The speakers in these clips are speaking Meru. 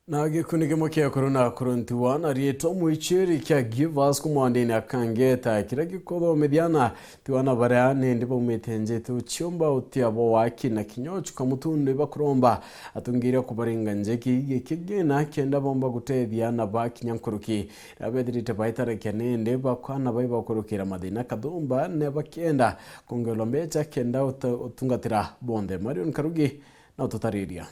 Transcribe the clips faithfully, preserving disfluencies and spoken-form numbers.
Na gikundi kimwe kia akuru na akuru ntiwa na riitwa Mwichiri kia Givers kumwandini akangeta kiria gikuthomithia ana ntiwa na baria nindi baumite njitu ciumba utia bwa waki na kinya uchuka mutundi bakuromba atungiria kubaringa njeki gikigina kenda bomba gutethia ana ba kinya nkuruki. Riria bethirite baitarakia nindi bakwana bai bakurukira mathina kathumba ne bakienda kongerwa mbecha kenda uta-, utungatira bonthe. Marion Karugi na ututariria.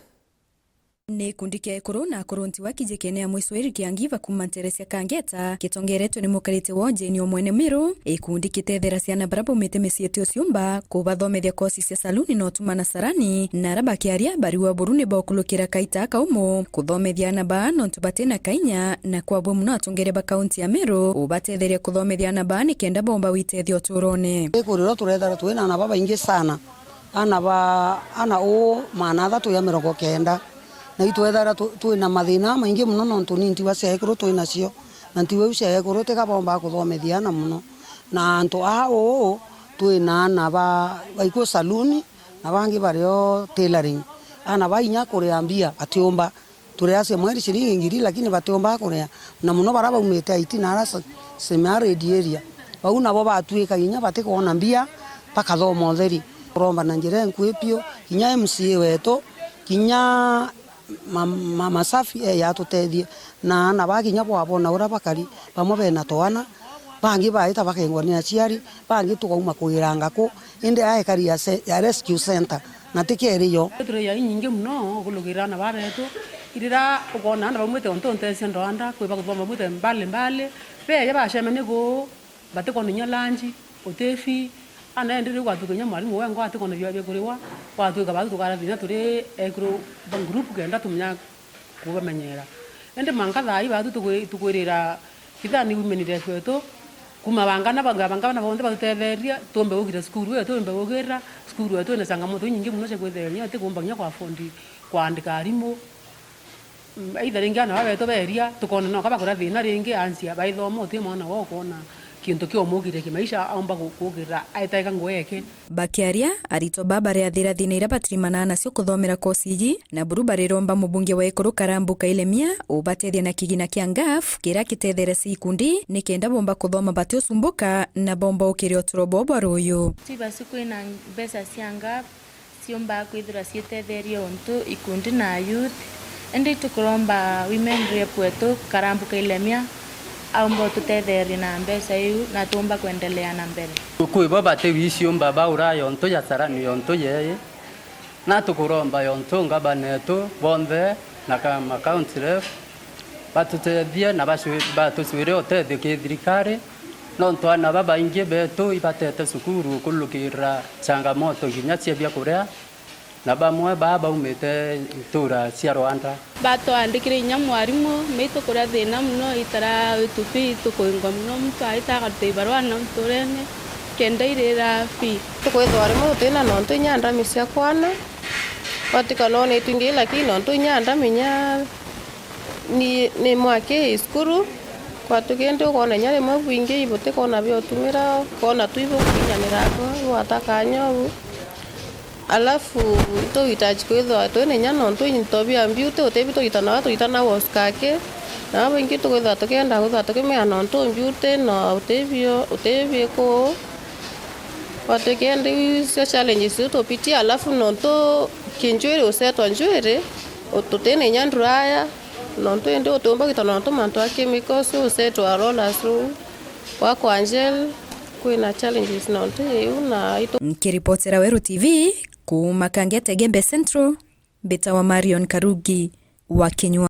Ni gikundi kia ekuru na akuru ntiwa kijikene ya Mwichiri kia Givers kuma ntere cia Kangeta, gitongeretwe ni mukarite wa ujeni o mwene Miru. Gikundi gitethera ciana baria baumite micii iti uciumba, kubathomethia kosi cia saluni na utuma na sarani, na aria bakiaria bariwa buru ni baukulukira kaita kaumu kuthomethia ana baa nontu batina kainya, na kwabwe muno atongeria ba kaunti ya Miru ubatetheria kuthomethia ana baa nikenda bomba witethia uturone. Ikuriro turethera twina ana babaingi sana. Ana ba, ana uu maana athatu ya mirongo kenda. Na itwethaira tu-, twina mathina maingi mono nontu ni ntiwa cia ekuru twinacio. Na ntiwa iu cia ekuru tiga bombaa kuthomethia ana mono. Na antu aa uu twina ana ba, baikuu saluni, na bangi bario tailoring. Ana ba inya kuria mbia batiumba. Tureacia mweri ciringi ngiri, lakini batiumbaga kurea, na mono baria baumite Haiti na aria se-, semi-arid area. Bau nabo batuika kinya batikwona mbia, bakathoma utheri. Turomba na njira inkui piu, kinya M C A wetu, kinya ma-, ma-, Masafi eja atutethie, na ana ba kinya bwabona uria bakari, bamwe bena twana, bangi baita bakengwa ni aciari, bangi tukauma kugira ngaku, indi aekari ya se-, ya rescue center, na ti keri yo. Turi ya inyingi mono ukulukira ana ba betu, irira ukona ana baumite ontu nte cia ndwanda, kwi bakuthoma baumite mbali mbali, beja bacemania kuu, batikwona inya lunch, uti fee, ana indi riu gwatuika inya mwarimu wengwa atikwona bia, bia kuriwa, gwatuika batu tukara thina turi ekuru ba group kenda tumenya kubamenyera. Indi mwanka thaa ii batu tukwi-, tukwirira kithani women rep wetu, kuma bangana, banga-, bangana bonthe batutetheria, tumbe gugira cukuru yetu, tumbe gugira cukuru yetu ina changamoto inyingi mono cia kwithira inya itikumba kinya kwa afford kwandika arimu. Mm, either ringi ana ba betu beria, tukona noka bakura thina ringi, ansia baithoma uti mwana wao ukona kintu kiomukire kimaisha, aumba gu-, kugirira aitaika nguo yeke. Bakiaria, aritwa baa bareathira thina iria batirimanaa nacio kuthomera kosi iji, na buru bariromba mubunge wa ekuru Karambu Kailemia ubatethia na kigina kia ngaf kiria kitetherecia ikundi nikenda bomba kuthoma batiusumbuka na bomba ukire uturo bwao bwa ruuyu. Ti basi kwina mbeca cia ngaf ciumbaa kwithirwa citetherie untu ikundi na youth, indi tukuromba women rep wetu Karambu Kailemia aumba ututetheria na mbeca iu na tuumba kwendelea na mbere. Kwi bo bati wiciumba baura yontu ya sarani yontu yei, na tukuromba yontu ngabana etu bonthe na ka-, ma county rep batutethie na bacwi-, batucwire utethio ki thirikari, nontu ana babaingi betu ibatete cukuru kulukira changamoto kinya cia biakuria. Na bamwe baa baumite ntura cia Rwanda. Batwandikire inya mwarimu, maitu kuria thina mono, itara itubi itukuingwa mono, muntu aita akaruta ibarua na nturene, kenda irira fee. Tukwithwa rimwe tutina nontu inya ndami cia kwana, watikana ona itwingi, lakini nontu inya ndami inya ni, ni mwaki cukuru, kwatu kindi ukona inya rimwe bwingi ibutikona bia utumira, ukona tu ibukinyanira akwa, igwata kanya uu. Alafu, ituhitaji kwithwa twina inya nontu into bia mbiuti utibi tuitanaga, tuitanaga uskake. Na babaingi tukwithwa tukienda kwithwa tukimenya nontu mbiuti na utibio, utibi kuu. Kwa tukienda icio challenges iu tupitia, alafu nontu kinjwiri usetwa njwiri, u-, tutina inya nduraya, nontu indi utiumba kwithwa nontu mantu a chemicals, usetwa rollers ruu, gwakwa gel, kwina challenges nontu iu na itu- Nkiripotera Weru T V, Kuuma Kangeta Igembe Central, mbitawa Marion Karugi wa Kinyua.